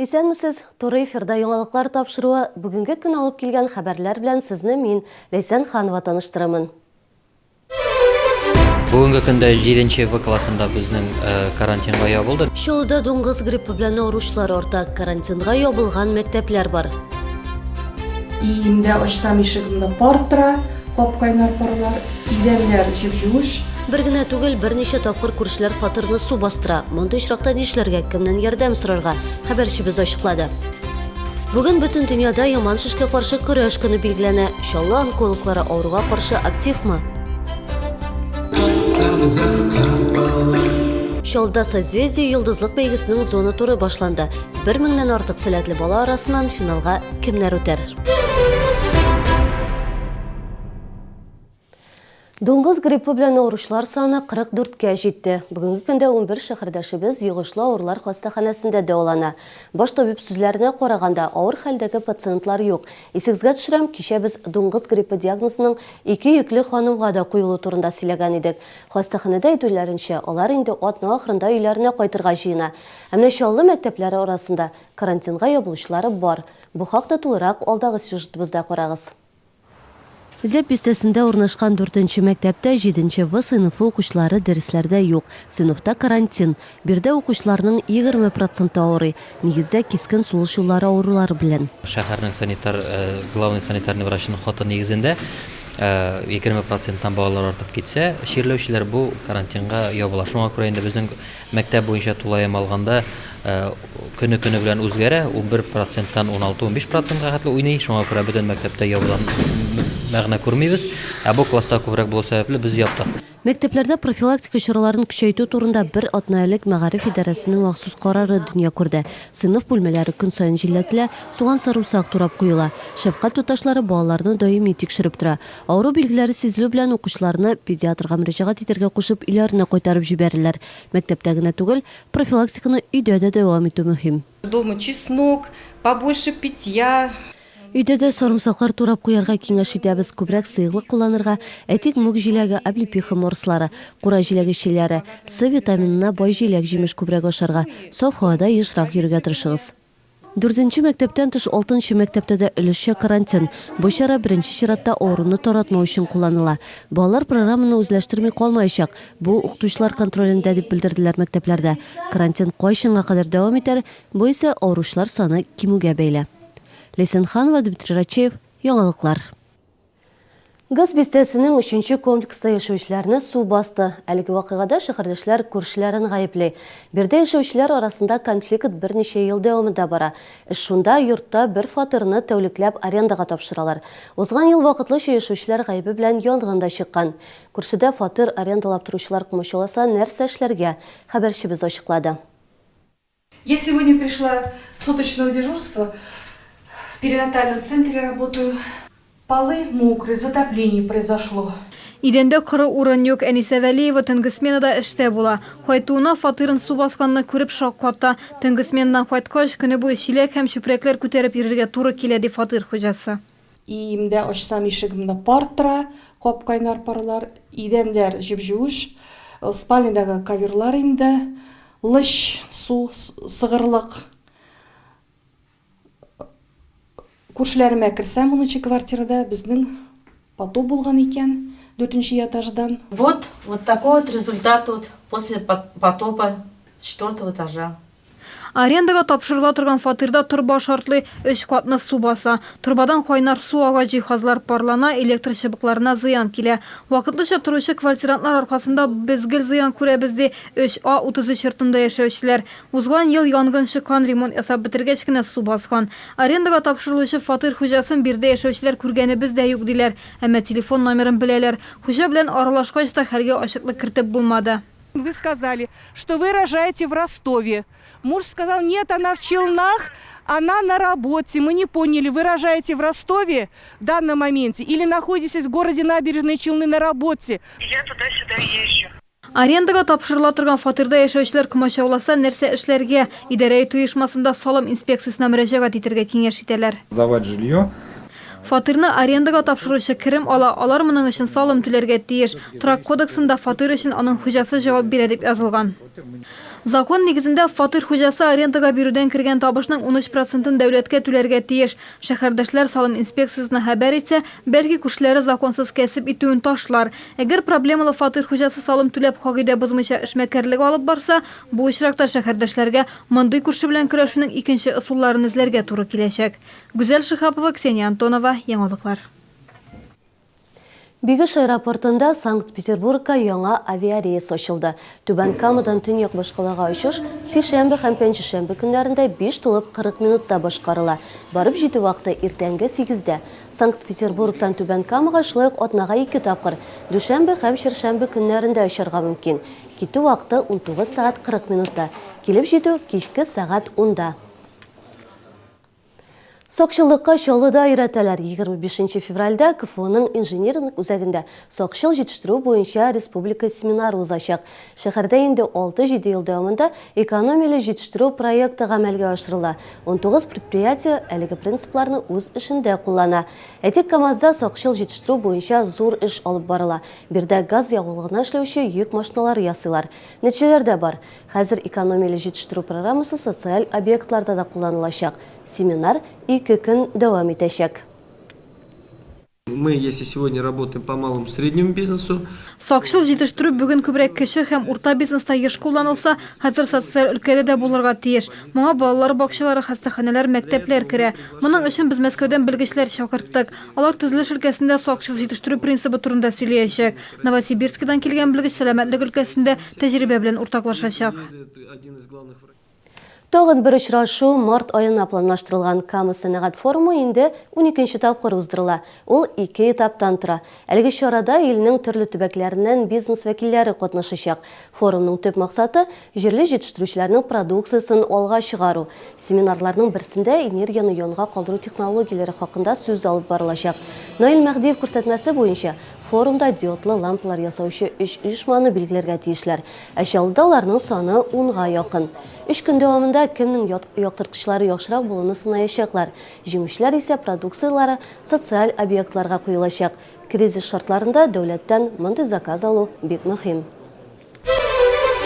Исәнмесез, туры эфирда яңалыклар тапшыруы бүгенге көн алып килгән хәбәрләр белән сезне мин, Ләйсән Ханова таныштырымын. Бүгенге көндә 7 В классында безнең карантинга ябылды. Чаллыда дуңгыз гриппы белән авыручылар арта, карантинга ябылган мәктәпләр бар. Өемдә ачсам ишегемне пар тора, кап-кайнар парлар, идәннәр җеп-җүеш. Бер генә түгел, берничә тапкыр күршеләр фатирны су бастыра. Мондый очракта нишләргә, кемнән ярдәм сорарга? Хәбәрчебез ачыклады. Бүген бөтен дөньяда яман шешкә каршы көрәш көне билгеләнә. Чаллы онкологлары авыруга каршы активмы? Чаллыда Созвездие йолдызлык бәйгесенең зона туры башланды. Бер меңнән артык сәләтле бала арасыннан финалга кемнәр үтәр? Дуңгыз гриппы белән авыручылар саны 44 кә җитте. Бүгенге көндә 11 шәһәрдәшебез йогышлы авырулар хастаханәсендә дәвалана. Баш табиб сүзләренә караганда, авыр хәлдәге пациентлар юк. Исегезгә төшерәм, кичә без дуңгыз гриппы диагнозының ике йөкле ханымга да куелу турында сөйләгән идек. Хастаханәдә әйтүләренчә, алар инде атна ахырында өйләренә кайтырга җыена. Ә менә Чаллы мәктәпләре арасында карантинга ябылучылары бар. Бу хакта тулырак алдагы сюжетыбызда карагыз. Зәб бистәсендә урнашкан дүртенче мәктәптә җиденче В сыйныфы укучылары дәресләрдә юк. Сыйныфта карантин. Биредә укучыларның 20 проценты авырый. Нигездә, кискен сулыш юллары авырулары белән. Шәһәрнең санитар, главный санитарный врачының хаты нигезендә, 20 проценттан балалар артып китсә, чирләүчеләр бу карантинга ябыла. Шуңа күрә инде безнең мәктәп буенча тулаем алганда, Көне-көне белән үзгәрә, 11 проценттан 16-15 процентка хәтле уйный, шуңа күрә бөтен мәктәптә ябудан мәгънә күрмибез. Ә бу класста күбрәк булу сәбәпле без яптык. Мәктәпләрдә профилактика чараларын көчәйтү турында бер атна элек мәгариф идарәсенең махсус карары дөнья күрде. Сыйныф бүлмәләре көн саен җилләтелә, суган-сарымсак турап куела. Шәфкать туташлары балаларны даими тикшереп тора. Авыру билгеләре сизелү белән укучыларны педиатрга мөрәҗәгать итәргә кушып өйләренә кайтарып җибәрәләр. Мәктәптә генә түгел, Профилактиканы өйдә дә дәвам итү мөһим. Дома чеснок, побольше питья. Өйдә дә сарымсаклар турап куярга киңәш итәбез, күбрәк сыеклык кулланырга, әйтик, мүк җиләге, облепиха морслары, кура җиләге чәйләре, С витаминына бай җиләк-җимеш күбрәк ашарга, саф һавада ешрак йөрергә тырышыгыз. Дүртенче мәктәптән тыш алтынчы мәктәптә дә өлешчә карантин. Бу чара беренче чиратта авыруны таратмау өчен кулланыла. Балалар программаны үзләштерми калмаячак, бу укытучылар контролендә, дип белдерделәр мәктәпләрдә. Карантин кайчанга кадәр дәвам итәр, бу исә авыручылар саны кимүгә бәйле. Ләйсән Ханова, Дмитрий Рачеев, Яңалыклар. Газ бистәсенең өченче комплекста яшәүчеләрне су басты. Әлеге вакыйгада шәһәрдәшләр күршеләрен гаепли. Биредә яшәүчеләр арасында конфликт берничә ел дәвамында бара. Эш шунда, йортта бер фатирны тәүлекләп арендага тапшыралар. Узган ел вакытлыча яшәүчеләр гаебе белән янгын да чыккан. Күршедә фатир арендалап торучылар комачауласа нәрсә эшләргә? Хәбәрчебез ачыклады. Я сегодня пришла с суточного дежурства, в перинатальном центре работаю. Полы мокрые, затопление произошло. Идәндә коры урын юк. Әнисә Вәлиева төнге сменада эштә була. Кайтуына фатирын су басканны күреп шакката. Төнге сменадан кайткач, көне буе чиләк һәм чүпрәкләр күтәреп йөрергә туры килә, ди фатир хуҗасы. Өемдә ачсам ишегемне пар тора, кап-кайнар парлар, идәннәр җеп-җүеш, спальныйдагы коверлар инде лыч су сыгырлык. Күршеләремә керсәм, унынчы квартирада безнең потоп булган икән, дүртенче этаждан. Вот, вот такой вот результат вот после потопа с четвертого этажа. Арендага тапшырыла торган фатирда торба шартлый, өч катны су баса. Торбадан кайнар су ага, җиһазлар парлана, электр чыбыкларына зыян килә. Вакытлыча торучы квартирантлар аркасында без гел зыян күрәбез, ди 3 А 33 йортында яшәүчеләр. Узган ел янгын чыккан, ремонт ясап бетергәч кенә су баскан. Арендага тапшырылучы фатир хуҗасын биредә яшәүчеләр күргәнебез дә юк, диләр. Әмма телефон номерын беләләр. Хуҗа белән аралашкач та хәлгә ачыклык кертеп булмады. Вы сказали, что вы рожаете в Ростове. Муж сказал, нет, она в Челнах, она на работе. Мы не поняли, вы рожаете в Ростове в данном моменте или находитесь в городе Набережные Челны на работе? Я туда-сюда езжу. Арендага тапшырыла торган фатирда яшәүчеләр комачауласа, нәрсә эшләргә? Идарә итү оешмасында салым инспекциясенә мөрәҗәгать итәргә киңәш итәләр. Сдавать жилье. Фатирны арендага тапшыручы керем ала, алар моның өчен салым түләргә тиеш. Торак кодексында фатир өчен аның хуҗасы җавап бирә дип язылган. Закон нигезендә, фатир хуҗасы арендага бирүдән кергән табышның 13 процентын дәүләткә түләргә тиеш. Шәһәрдәшләр салым инспекциясенә хәбәр итсә, бәлки күршеләре законсыз кәсеп итүен ташлар. Әгәр проблемалы фатир хуҗасы салым түләп кагыйдә бозмыйча эшмәкәрлек алып барса, бу очракта шәһәрдәшләргә мондый күрше белән көрәшүнең икенче ысулларын эзләргә туры киләчәк. Гүзәл Шиһапова, Ксения Антонова, Яңалыклар. Бигеш аэропортында Санкт-Петербургка яңа авиарейс ачылды. Түбән Камадан төньяк башкалага очыш сишәмбе һәм пәнҗешәмбе көннәрендә 5 тулып 40 минутта башкарыла. Барып җитү вакыты иртәнге сигездә. Санкт-Петербургтан Түбән Камага шулай ук атнага ике тапкыр, дүшәмбе һәм чәршәмбе көннәрендә очарга мөмкин. Китү вакыты 19 сәгать 40 минутта. Килеп җитү кичке сәгать унда. Сакчыллыкка Чаллыда өйрәтәләр. 25 нче февральдә КФУның инжиниринг үзәгендә сакчыл җитештерү буенча республика семинары узачак. Шәһәрдә инде алты-җиде ел дәвамында экономияле җитештерү проекты гамәлгә ашырыла. 19 предприятие әлеге принципларны үз эшендә куллана. Әйтик, КАМАЗда сакчыл җитештерү буенча зур эш алып барыла. Биредә газ ягулыгына эшләүче йөк машиналары ясыйлар. Нәтиҗәләр дә бар. Хәзер экономияле җитештерү программасы социаль объектларда да кулланылачак. Семинар ике көн дәвам итәчәк. Мы, если сегодня работаем по малому среднему бизнесу. Сакчыл җитештерү бүген күбрәк кече һәм урта бизнеста еш кулланылса, хәзер социаль өлкәдә дә булырга тиеш. Моңа балалар бакчалары, хастаханәләр, мәктәпләр керә. Моның өчен без Мәскәүдән белгечләр чакырттык. Алар төзелеш өлкәсендә сакчыл җитештерү принцибы турында сөйләячәк. Новосибирскидан килгән белгеч сәламәтлек өлкәсендә тәҗрибә белән уртаклашачак. Тагын бер очрашу март аена планлаштырылган Кама сәнәгать форумы инде уникенче тапкыр уздырыла. Ул ике этаптан тора. Әлеге чарада илнең төрле төбәкләреннән бизнес вәкилләре катнашачак. Форумның төп максаты, җирле җитештерүчеләрнең продукциясен алга чыгару. Семинарларның берсендә энергияне янга калдыру технологияләре хакында сүз алып барылачак. Наил Мәһдиев күрсәтмәсе буенча, Форумда диодлы лампалар ясаучы өч оешманы билгеләргә тиешләр. Ә Чаллыда аларның саны унга якын. Өч көн дәвамында кемнең яктырткычлары яхшырак булуны сынаячаклар. Җиңүчеләр исә продукцияләре социаль объектларга куелачак. Кризис шартларында дәүләттән мондый заказ алу бик мөһим.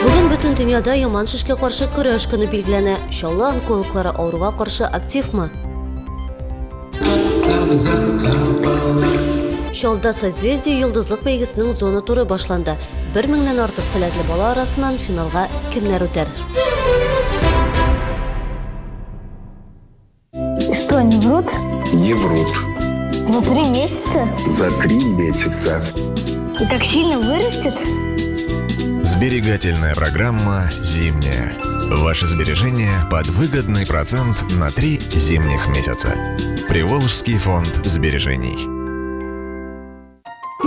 Бүген бөтен дөньяда яман шешкә каршы көрәш көне билгеләнә. Чаллы онкологлары авыруга каршы активмы? Чаллыда Созвездие йолдызлык бәйгесенең зона туры башланды. Бер меңнән артык сәләтле бала арасыннан финалга кемнәр үтәр? Что, не врут? Не врут. За три месяца? За три месяца. И так сильно вырастет? Сберегательная программа «Зимняя». Ваше сбережение под выгодный процент на три зимних месяца. Приволжский фонд сбережений.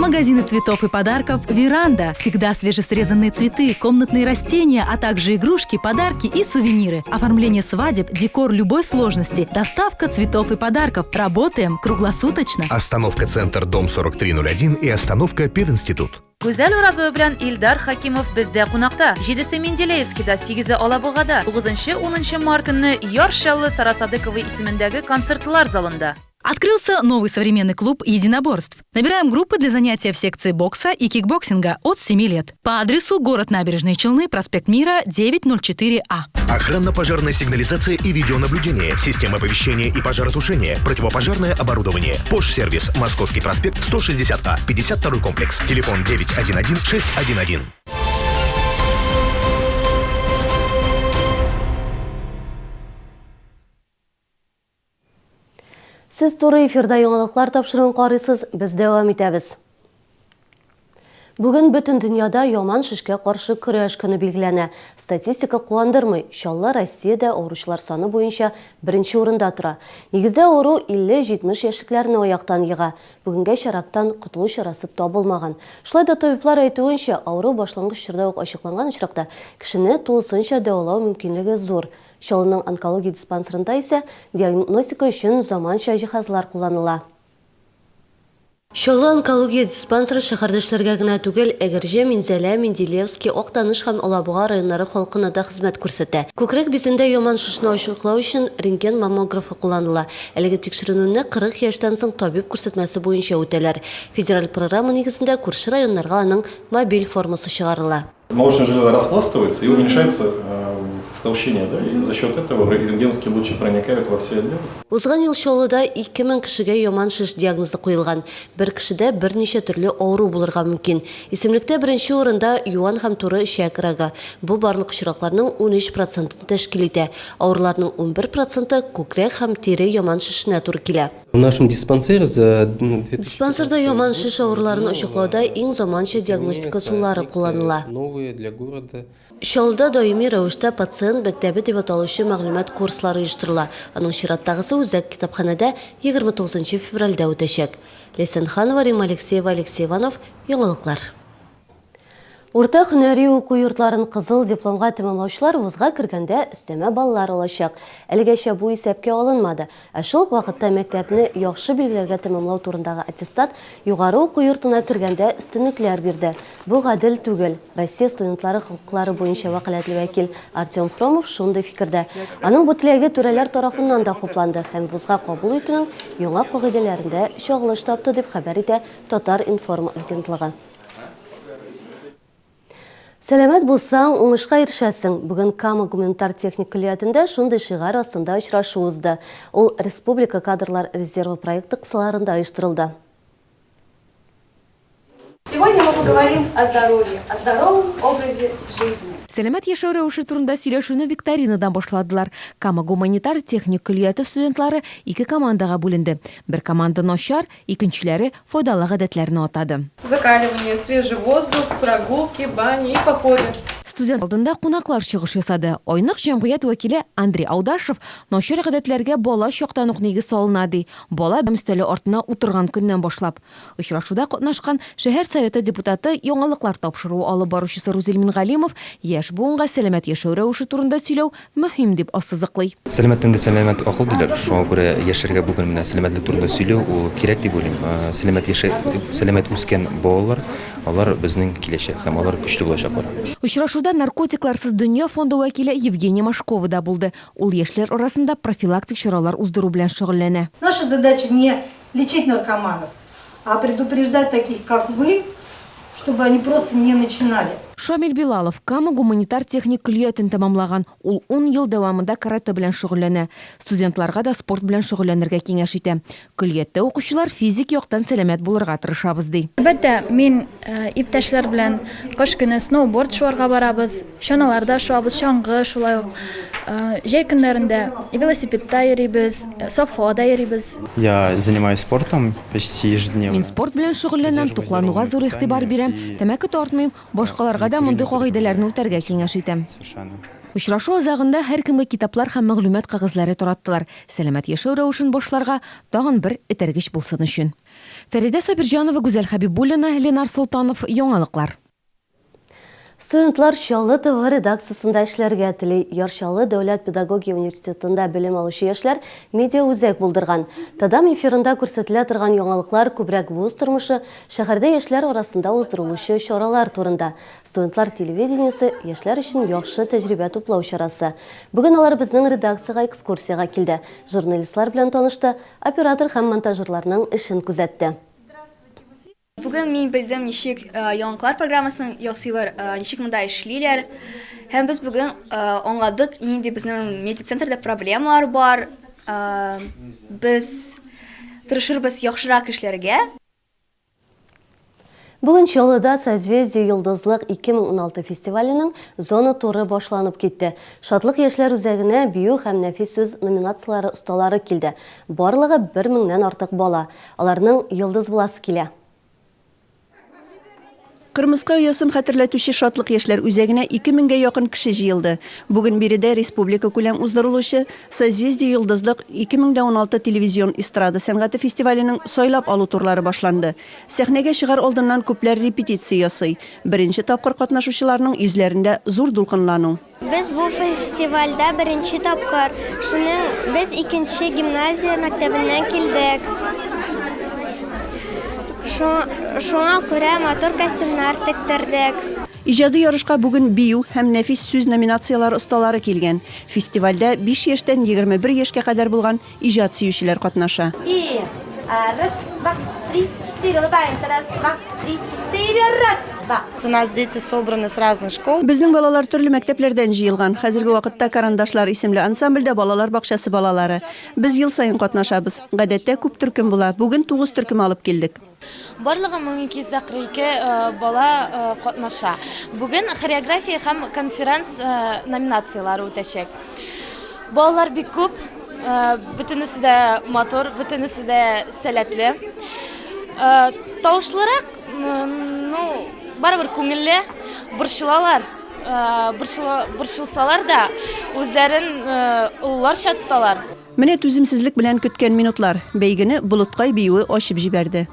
Магазины цветов и подарков «Веранда». Всегда свежесрезанные цветы, комнатные растения, а также игрушки, подарки и сувениры. Оформление свадеб, декор любой сложности, доставка цветов и подарков. Работаем круглосуточно. Остановка «Центр», дом 4301 и остановка «Пединститут». Гүзәл Уразова белән Илдар Хакимов бездә кунакта. Җидесе Менделеевскида, сигезе Алабугада, тугызынчы, унынчы март көнне Яр Чаллы Сара Садыкова исемендәге концертлар залында. Открылся новый современный клуб единоборств. Набираем группы для занятия в секции бокса и кикбоксинга от 7 лет. По адресу город Набережные Челны, проспект Мира, 904А. Охранно-пожарная сигнализация и видеонаблюдение, система оповещения и пожаротушения, противопожарное оборудование. Пош-сервис, Московский проспект, 160А, 52 комплекс. Телефон 911 611. Сез туры эфирда яңалыклар тапшыруын карыйсыз, без дәвам итәбез. Бүген бөтен дөньяда яман шешкә каршы көрәш көне билгеләнә. Статистика куандырмый, Чаллы Россиядә авыручылар саны буенча беренче урында тора. Нигездә авыру 50-70 яшьлекләрне аяктан ега. Бүгенгәчә рактан котылу чарасы табылмаган. Шулай да табиблар әйтүенчә, авыру башлангыч чорда ук ачыкланган очракта, кешене тулысынча дәвалау мөмкинлеге зур. Чаллының онкология диспансерында исә диагностика өчен заманча җиһазлар кулланыла. Чаллы онкология диспансеры шәһәрдәшләргә генә түгел, Әгерҗе, Минзәлә, Менделеевский, Актаныш һәм Алабуга районнары халкына да хезмәт күрсәтә. Күкрәк бизендә яман шешне ачыклау өчен рентген маммографы кулланыла. Әлеге тикшеренүне 40 яшьтән соң табиб күрсәтмәсе буенча үтәләр. Федераль программа нигезендә күрше районнарга аның мобиль формасы чыгарыла. Молочная железа распластывается и уменьшается. Толщине, да, и за счет этого рентгеновские лучи проникают во все отделы. Узган ел Чаллыда 2000 кешегә яман шеш диагнозы куелган. Бер кешедә берничә төрле авыру булырга мөмкин. Исемлектә беренче урында, юан һәм туры эчәк рагы. Бу барлык очракларның 13 процентын тәшкил итә. Авыруларның 11 проценты күкрәк һәм тире яман шешенә туры килә. В нашем диспансере за Диспансерда яман шеш авыруларын ачыклауда иң заманча диагностика ысуллары кулланыла. Новые для города. Чаллыда даими рәвештә Пациент мәктәбе дип аталучы мәгълүмат курслары оештырыла. Аның чираттагысы үзәк китапханәдә 29 нчы февральдә үтәчәк. Ләйсән Ханова, Римма Алексеева, Алексей Иванов, Яңалыклар. Урта һөнәри уку йортларын кызыл дипломга тәмамлаучылар вузга кергәндә өстәмә баллар алачак. Әлегәчә бу исәпкә алынмады. Ә шул ук вакытта мәктәпне яхшы билгеләргә тәмамлау турындагы аттестат югары уку йортына кергәндә өстенлекләр бирде. Бу гадел түгел. Россия студентлары хокуклары буенча вәкаләтле вәкил Артем Хромов шундый фикердә. Аның бу теләге түрәләр тарафыннан да хупланды һәм вузга кабул итүнең яңа кагыйдәләрендә чагылыш тапты, дип хәбәр итә Татар-информ агентлыгы. Сәламәт булсаң, уңышка ирешәсең. Бүген Кама гуманитар-техник көллиятендә шундый шигарь астында очрашу узды. Ул Республика кадрлар резервы проекты кысаларында оештырылды. Сегодня мы поговорим о здоровье, о здоровом образе жизни. Сәламәт яшәү рәвеше турында сөйләшүне викторинадан башладылар. Кама гуманитар техник көллияте студентлары ике командага бүленде. Бер команда начар, икенчеләре файдалы гадәтләрне атады. Закаливание, свежий воздух, прогулки, бани и походы. Студент алдында кунаклар чыгыш ясады. Айнык җәмгыять вәкиле Андрей Аудашев начар гадәтләргә бала чактан ук нигез салына, ди. Бала белем өстәле артына утырган көннән башлап. Очрашуда катнашкан шәһәр Советы депутаты, Яңалыклар тапшыруы алып баручысы Рузил Мингалимов яшь буынга сәламәт яшәү рәвеше турында сөйләү мөһим дип ассызыклый. Сәламәт тәндә сәламәт акыл диләр. Шуңа күрә яшьләргә бүген менә сәламәтлек турында сөйләү ул кирәк дип уйлыйм. Сәламәт яшә, сәламәт үскән балалар, алар безнең киләчәк һәм алар көчле булачаклар. Очрашуда Наркотикларсыз дөнья фонды вәкиле Евгения Машкова да булды. Ул яшьләр арасында профилактик чаралар уздыру белән шөгыльләнә. Наша задача не лечить наркоманов, а предупреждать таких, как вы, чтобы они просто не начинали. Шамил Билалов Кама гуманитар-техник көллиятен тәмамлаган. Ул ун ел дәвамында каратэ белән шөгыльләнә. Студентларга да спорт белән шөгыльләнергә киңәш итә. Көллияттә укучылар физик яктан сәламәт булырга тырышабыз, ди. Әлбәттә, мин иптәшләр белән кыш көне сноуборд шуарга барабыз, Чаналарда шуабыз, чаңгы шулай ук. Җәй көннәрендә велосипедта йөрибез, саф һавада йөрибез. Я занимаюсь спортом почти ежедневно. Мин спорт белән шөгыльләнәм, туклануга зур игътибар бирәм, тәмәке тартмыйм, башкаларга да мондый кагыйдәләрне үтәргә киңәш итәм. Очрашу азагында һәркемгә китаплар һәм мәгълүмат кәгазьләре тараттылар, сәламәт яшәү рәвешен башларга тагын бер этәргеч булсын өчен. Фәридә Сабирҗанова, Гүзәл Хәбибуллина, Ленар Солтанов, Яңалыклар. Студентлар Чаллы ТВ редакциясендә эшләргә тели. Яр Чаллы дәүләт педагогия университетында белем алучы яшьләр медиаүзәк булдырган. ТАДАМ эфирында күрсәтелә торган яңалыклар күбрәк вуз тормышы, шәһәрдә яшьләр арасында уздырылучы чаралар турында. Студентлар телевидениесе, яшьләр өчен яхшы тәҗрибә туплау чарасы. Бүген алар безнең редакциягә экскурсиягә килде, журналистлар белән танышты, оператор һәм монтажерларның эшен күзәтте. Бүген мин белдем, ничек яңалыклар программасын ясыйлар, ничек монда эшлиләр. Һәм без бүген аңладык, нинди безнең медиацентрда проблемалар бар. Без тырышырбыз яхшырак эшләргә. Бүген Чаллыда Созвездие-Йолдызлык 2016 фестиваленең зона туры башланып китте. Шатлык яшьләр үзәгенә бию һәм нәфис сүз номинацияләре осталары килде. Барлыгы бер меңнән артык бала. Аларның йолдыз буласы килә. Кырмыска оясын хәтерләтүче Шатлык яшьләр үзәгенә ике меңгә якын кеше җыелды. Бүген биредә республикакүләм уздырылучы Созвездие-Йолдызлык 2016 телевизион эстрада сәнгате фестиваленең сайлап алу турлары башланды. Сәхнәгә чыгар алдыннан күпләр репетиция ясый. Беренче тапкыр катнашучыларның йөзләрендә зур дулкынлану. Без бу фестивальдә беренче тапкыр. Шуның без икенче гимназия мәктәбеннән килдек. Шуңа күрә матур костюмнар тектердек. Иҗади ярышка бүген бию һәм нәфис сүз номинацияләре осталары килгән. Фестивальдә биш яшьтән 21 яшькә кадәр булган иҗат сөючеләр катнаша. И, раз, два, три, четыре, улыбаемся, раз, два, три, четыре, раз! У нас дети собраны с разных школ. Безнең балалар төрле мәктәпләрдән җыелган. Хәзерге вакытта Карандашлар исемле ансамбльдә балалар бакчасы балалары. Без ел саен катнашабыз. Гадәттә, күп төркем була. Бүген тугыз төркем алып килдек. Барлыгы 1242 бала катнаша. Бүген хореография һәм конферанс номинацияләре үтәчәк. Балалар бик күп, бөтенесе дә матур, бөтенесе дә сәләтле. Тавышлырак, ну, барыбер күңелле, борчылалар. Борчылсалар да, үзләрен олыларча тоталар. Менә түземсезлек белән көткән минутлар. Бәйгене Болыткай биюе ачып җибәрде.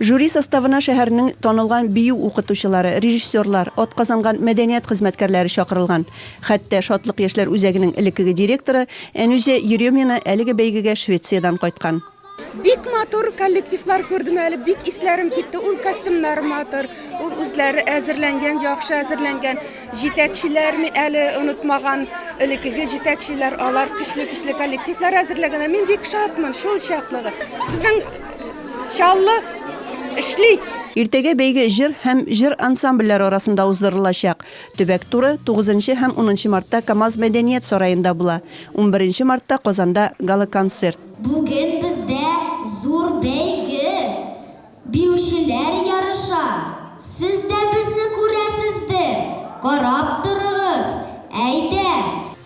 Жюри составына шәһәрнең танылган бию укытучылары, режиссерлар, атказанган мәдәният хезмәткәрләре чакырылган. Хәтта Шатлык яшьләр үзәгенең элеккеге директоры Әнүзә Еремина әлеге бәйгегә Швециядән кайткан. Бик матур коллективлар күрдем әле, бик исләрем китте. Ул костюмнар матур, ул үзләре әзерләнгән, яхшы әзерләнгән. Җитәкчеләр мин әле онытмаган, элеккеге җитәкчеләр, алар көчле-көчле коллективлар әзерләгәннәр. Мин бик шатмын шул чаклыгы. Безнең Чаллы эшли. Иртәгә бәйге җыр һәм җыр ансамбльләре арасында уздырылачак. Төбәк туры тугызынчы һәм унынчы мартта КАМАЗ мәдәният сараенда була. Унберенче мартта Казанда гала-концерт. Бүген бездә зур бәйге, биючеләр ярыша. Сез дә безне күрәсездер, карап торыгыз, әйдә!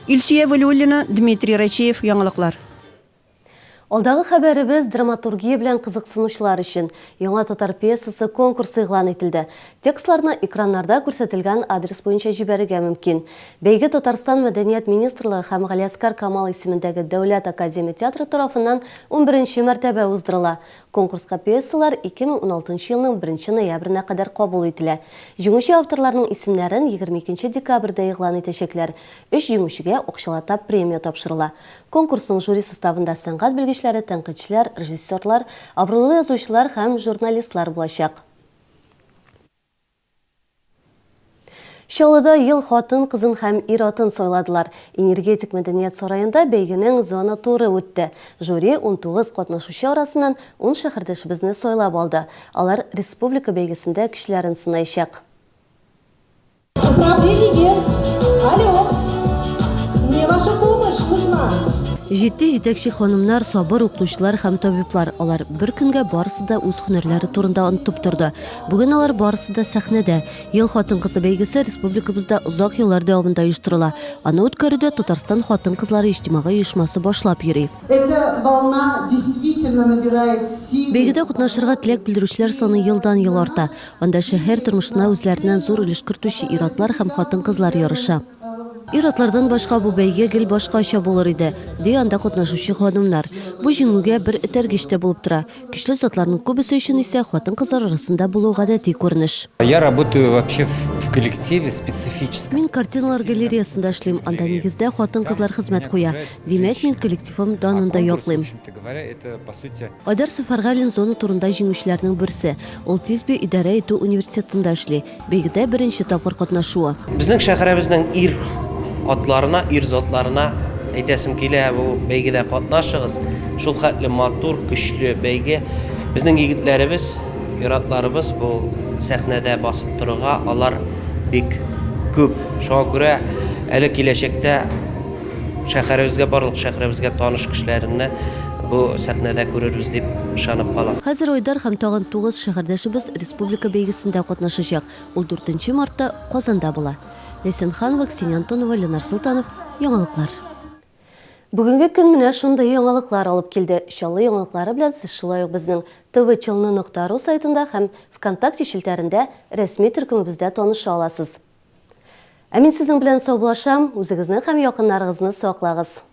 Илсөя Вәлиуллина, Дмитрий Рачеев, Яңалыклар. Алдагы хәбәребез драматургия белән кызыксынучылар өчен. Яңа татар пьесасы конкурсы игълан ителде. Текстларны экраннарда күрсәтелгән адрес буенча җибәрергә мөмкин. Бәйге Татарстан Мәдәният министрлыгы һәм Галиәсгар Камал исемендәге Дәүләт академия театры тарафыннан унберенче мәртәбә уздырыла. Конкурска пьесалар 2016 елның беренче ноябренә кадәр кабул ителә. Җиңүче авторларның исемнәрен 22 декабрьдә игълан итәчәкләр. Өч җиңүчегә акчалата премия тапшырыла. Конкурсның жюри составында сәнгать белгечләре, тәнкыйтьчеләр, режиссерлар, абруйлы язучылар һәм журналистлар булачак. Чаллыда ел хатын-кызын һәм ир-атын сайладылар. Энергетик мәдәният сараенда бәйгенең зона туры үтте. Жюри 19 катнашучы арасыннан ун шәһәрдәшебезне сайлап алды. Алар республика бәйгесендә көчләрен сынаячак. Управление! Алло! Мне ваша помощь нужна! Җитди җитәкче ханымнар, сабыр укытучылар һәм табиблар, алар бер көнгә барысы да үз һөнәрләре турында онытып торды. Бүген алар барысы да сәхнәдә. Ел хатын-кызы бәйгесе республикабызда озак еллар дәвамында оештырыла. Аны үткәрүдә Татарстан хатын-кызлары иҗтимагый оешмасы башлап йөри. Эта волна действительно набирает силу. Бәйгедә катнашырга теләк белдерүчеләр саны елдан-ел арта. Анда шәһәр тормышына үзләреннән зур өлеш кертүче ир-атлар һәм хатын-кызлар ярыша. Ир-атлардан башка бу бәйге гел башкача булыр иде, ди анда катнашучы ханымнар. Бу җиңүгә бер этәргеч тә булып тора. Көчле затларның күбесе өчен исә хатын-кызлар арасында булу гадәти күренеш. Я работаю вообще в коллективе специфическом. Мин картиналар галереясында эшлим, анда нигездә хатын-кызлар хезмәт куя. Димәк, мин коллективым данын да яклыйм. Айдар Сәфәргалин зона турында җиңүчеләрнең берсе. Ул Тисби идарә итү университетында эшли. Бәйгедә беренче тапкыр катнашуы. Безнең шәһәребезнең ир атларына, ир затларына әйтәсем килә, бу бәйгедә катнашыгыз. Шул хәтле матур, көчле бәйге. Безнең егетләребез, ир-атларыбыз бу сәхнәдә басып торырга алар бик күп. Шуңа күрә әле киләчәктә Шәһәребезгә, барлык шәһәребезгә таныш кешеләремне бу сәхнәдә күрербез дип ышанып калам. Хәзер Айдар һәм тагын тугыз шәһәрдәшебез республика бәйгесендә катнашачак. Ул дүртенче мартта Казанда була. Ләйсән Ханова, Ксения Антонова, Ленар Солтанов, Яңалыклар. Бүгенге көн менә шундый яңалыклар алып килде. Чаллы яңалыклары белән сез шулай ук безнең tvchelny нокта ру сайтында һәм ВКонтакте челтәрендә рәсми төркемебездә таныша аласыз. Ә мин сезнең белән саубуллашам, үзегезне һәм якыннарыгызны саклагыз.